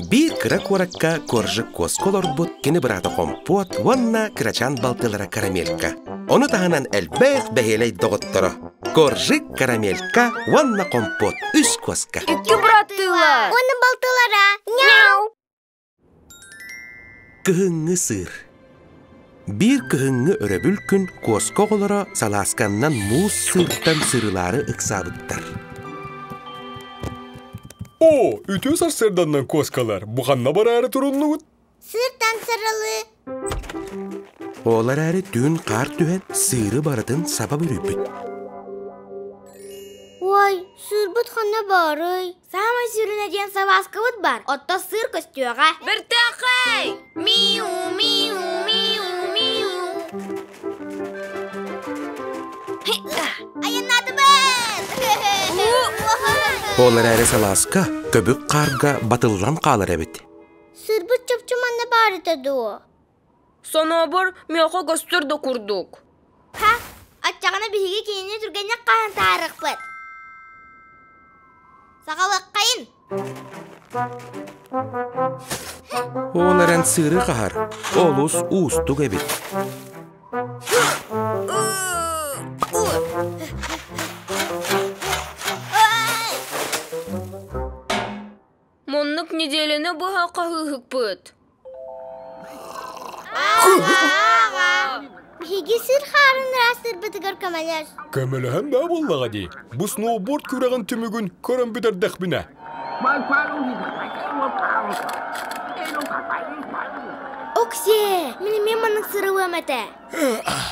Биир кыра куоракка Коржик куоска олорбут кини быраата Хомпуот уонна кырачаан балтылара Карамелька. Ону таһынан элбэх бэһиэлэй доҕотторо Коржик, Карамелька уонна Хомпуот үс куоска. Икки быраттыылар. Уонна балтылара. Няу! Кыһыҥҥы сыыр. Биир кыһыҥҥы өрөбүл күн куоска оҕолоро салаасканнан муус сыыртан сырылаары ыксаабыттар. О, үтүө сарсыарданнан куоскалар, бу ханна бараары туруннугут? Сыыртан сырылыы. Ол эрээри түүн хаар түһэн сыыры барытын саба бүрүйбүт. Ой, сыырбыт ханна баарый? Саамай сүрүнэ диэн салааскабыт бар, отто сыыр көстүөҕэ. Бэртээхэй! Миу, миу, миу, миу. Айаннаатыбыт! Ол эрээри салааска көбүк хаарга батыллан хаалар эбит. Сыырбыт чопчу манна баар этэ дуо? Сонообор миэхэ көстөр да курдук. Ха, оччоҕуна биһиги кинини түргэнник хаһан таарыахпыт. Саҕалыаххайын. Ол эрэн сыыры хаһар олус уустук эбит. Муннук неделяны быһа хаһыыһыкпыт. Биһиги сир хаарын ыраастыырбытыгар көмөлөс. Көмөлөһөн баа буоллаҕа дии. Бу сноуборд күрэҕин түмүгүн көрөн бүтэрдэхпинэ. Оксиэ, мин эмиэ маннык сырылыам этэ.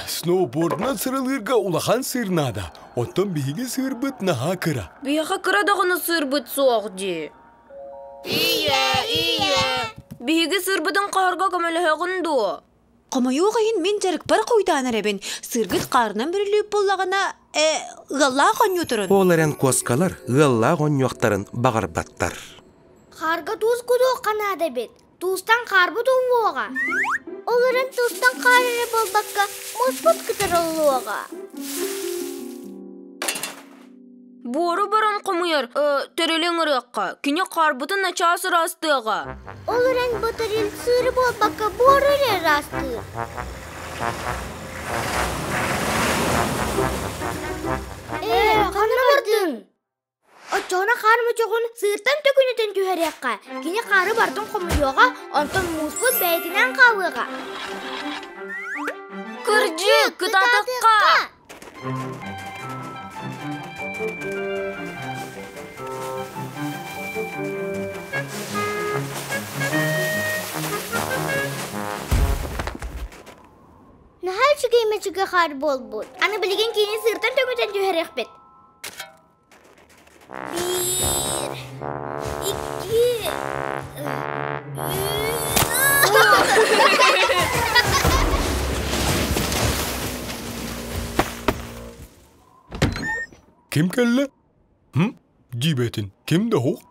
Сноубордунан сырылыырга улахан сыр наада. Оттон биһиги сыырбыт наһаа кыра. Биһиэхэ кыра даҕаны сыырбыт суох дии. Ийэ, ийэ. Биһиги сыырбытын хаһарга көмөлөһөҕүн дуо? Хомойуох иһин мин дьарыкпар хойутаан эрэбин. Сыыргыт хаарынан бүрүллүүп буоллаҕына, э, ыаллаах оонньуу Ол эрэн куоскалар ыаллаах оонньуохтарын баҕарбаттар. Хаарга туус кутуохха наада эбит. Туустан хаарбыт ууллуоҕа. Ол эрэн туустан хаар эрэ буолбакка, муспут кытарыллыаҕа. Буору баран хомуйар, тэрили ыҥырыахха, кини хаарбытын начаас ыраастыаҕа. Ол эрэн бу тэрил сыыры буолбакка буору эрэ ыраастыыр. Ээ, ханна бардыҥ? Оччоҕуна хаар мучугун сыыртан төкүнүтэн түһэриэххэ, кини хаары бардын хомуйуоҕа, онтон мууспут бэйэтинэн хаалыаҕа. Кырдьык, кытаатахха! Наһаа үчүгэй мөчүгэ хаар буолбут. Аны билигин кини сыыртан төкүтэн түһэриэхпит. Биир, икки, Ким кэллэ? Хм? Диибэтин. Ким да суох.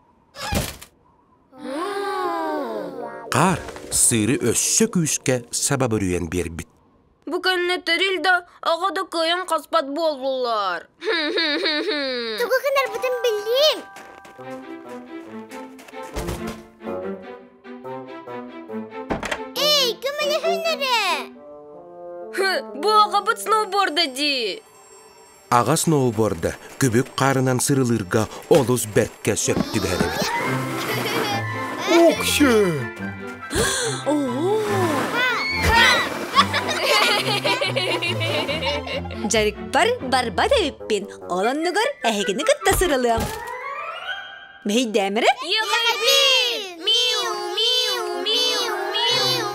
Хаар сыыры өссө күүскэ саба бүрүйэн биэрбит. Бу кэннэ тэрил да, аҕа да кыайан хаспат буоллулар. Тугу гынарбытын биллиим. Эй, көмөлөһүн эрэ! Бу аҕабыт сноуборда дии. Аҕа сноуборда күбүк хаарынан сырылыырга олус бэркэ сөп түбэһэр эбит. Окше! Дьарыкпар барбат эбиппин, ол оннугар эһигини кытта сырылыам. Мэһийдээмэрэ? Ехайбин! Миу, миу, миу, миу!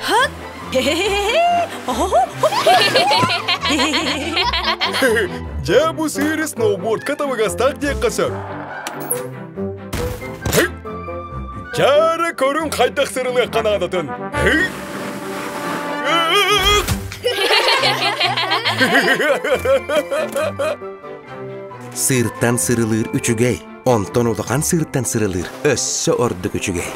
Хак! Хе-хе-хе-хе! Дьэ бу сыыры сноубордка табыгастаах диэххэ сөп. Дьара көрүҥ хайдах сырылыахха наадатын. Сыыртан сырылыыр үчүгэй, онтон улахан сыыртан сырылыыр өссө ордук үчүгэй.